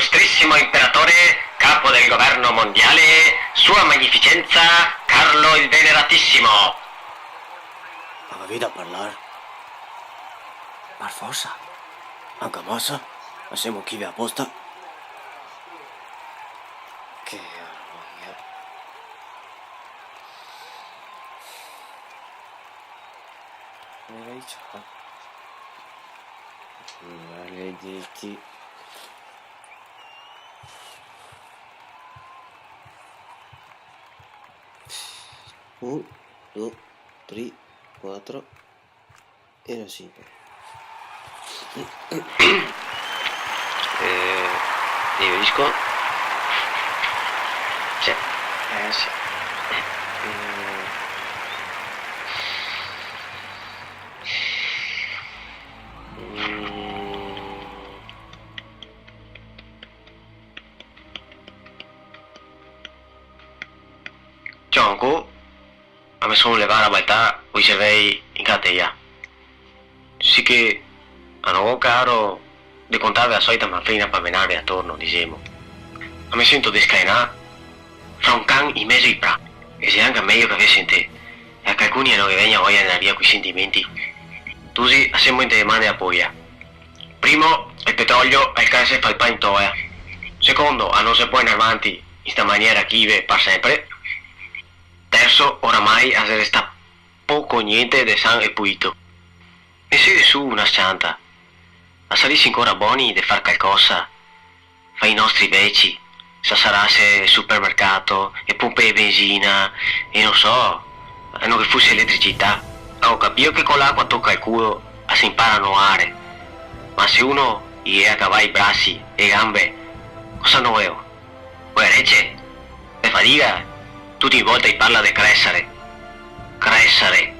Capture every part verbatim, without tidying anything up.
Illustrissimo imperatore, capo del governo mondiale, Sua Magnificenza Carlo il Veneratissimo. Ma gavì da parlar? Par forsa? Anca masa? Ma semo chi ve aposta? Che agonia. Come gai ciapà? Maledeti. Un, do, tri, quatro e la sinque. Eh, io disco. Sì. Eh, sì. Mm. Mm. Ciò, ancò, a me son levà a rabaltà coi cervei in catea. Siché, a no go caro de contarve a soita manfrina par menarve atorno, disemo. A me sento descaenà fra un can in mezo ai pra. E xe anca mejo che ve sentè, e a calcuni a no ghe vegna voia de ndar via coi sentimenti. Tusi, a semo inte le man de a poia. Primo, el petrolio el crese fal pan in toea. Secondo, a no se pol ndar vanti in sta maniera chi ve par senpre. Terso, oramai a xe restà poco gnente de san e puito. E se su na s-cianta, a sarisi ancora boni de far calcosa fra i nostri veci, se a sarase el supermercato, e pompe de benzina, e no so, e no ghe fuse eletricità. Go capìo che co l'acua toca el culo a se inpara a noare, ma se uno i ghe ga cavà i brasi e e ganbe, cosa no veo? Poarece, che fadiga, tuti in volta i parla de cresare. Cresare.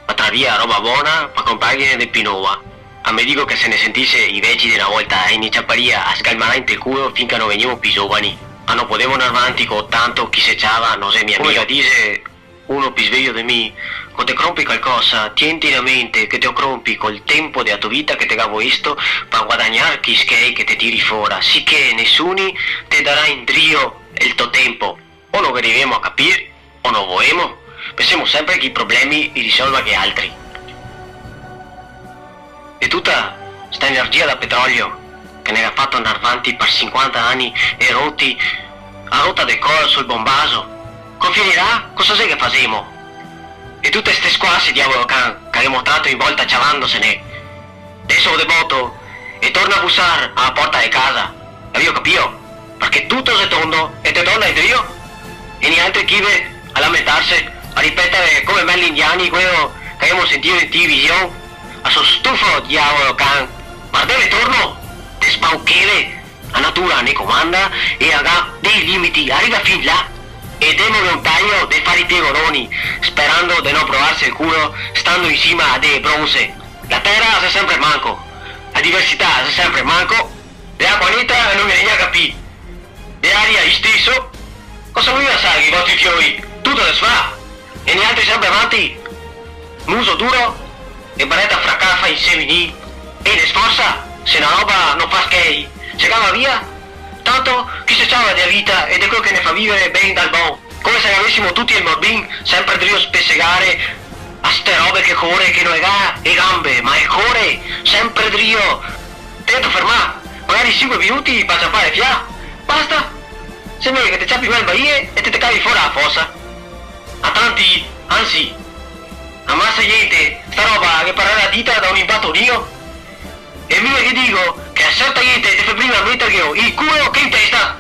Ma trar via a roba bona par conprarghene de pi nova. A me digo che se ne sentise i veci de na volta, i ne ciaparia a sgalmanà inte el culo finché a no vegnemo pi zovani. A no podemo ndar vanti co tanto chi se ciava, no xe mia mia. Come che dise uno pi svejo de mi, co te cronpi calcosa, tientilo a mente che te lo cronpi col tenpo de a to vita che te ga voesto par guadagnar chi schei che te tiri fora, siché nesuni te darà indrio el to tenpo. O no ghe rivemo a capir, o no voemo, pensemo senpre che i problemi i risolva che altri. E tuta sta energia da petrolio che ne ga fato ndar vanti par sinquanta ani e roti a rota de cola sul bombaso, co finirà? Cosa xe che fasemo? E tute ste squase, diavolo can, che ghemo trato in volta ciavandosene, deso de boto e torna a busar a porta de casa. Gavìo capìo? Parché tuto xe tondo e te torna indrio. E nialtri chi ve a lamentarse, a ripetere come me l'indiani queo che ghemo sentìo in television. A so stufo, diavolo can. Vardeve torno, te spaucheve. A natura ne comanda e a ga dei limiti, a riva fin là. E demoghe un taio de far i piegoroni, sperando de no provarse el culo stando in sima a dee bronze. La tera xe senpre manco, la diversità xe senpre manco, e l'acua neta no ghe n'è gnanca pi. E aria isteso? Cosa volìo lasarghe i vostri fioi? Tuto desfà? E nialtri senpre avanti? Muso duro e bareta fracafa in seminì? E ne sforsa, se na roba no fa schei, se cava via? Tanto chi se ciava de a vita e de queo che ne fa vivere ben dal bon? Come se gavesimo tuti el morbin senpre drio spesegare a ste robe che core, che no e ga e ganbe, ma e core senpre drio. Tento fermà, magari sinque minuti par ciapare fià. Basta. Xe mejo che te ciapi mal baie e te te cavi fora a fosa. A tanti, ansi, a masa gnente, sta roba ghe pararà dita da un invatorìo. E mi ghe digo che a serta gnente te fe prima meterghe el culo che in testa.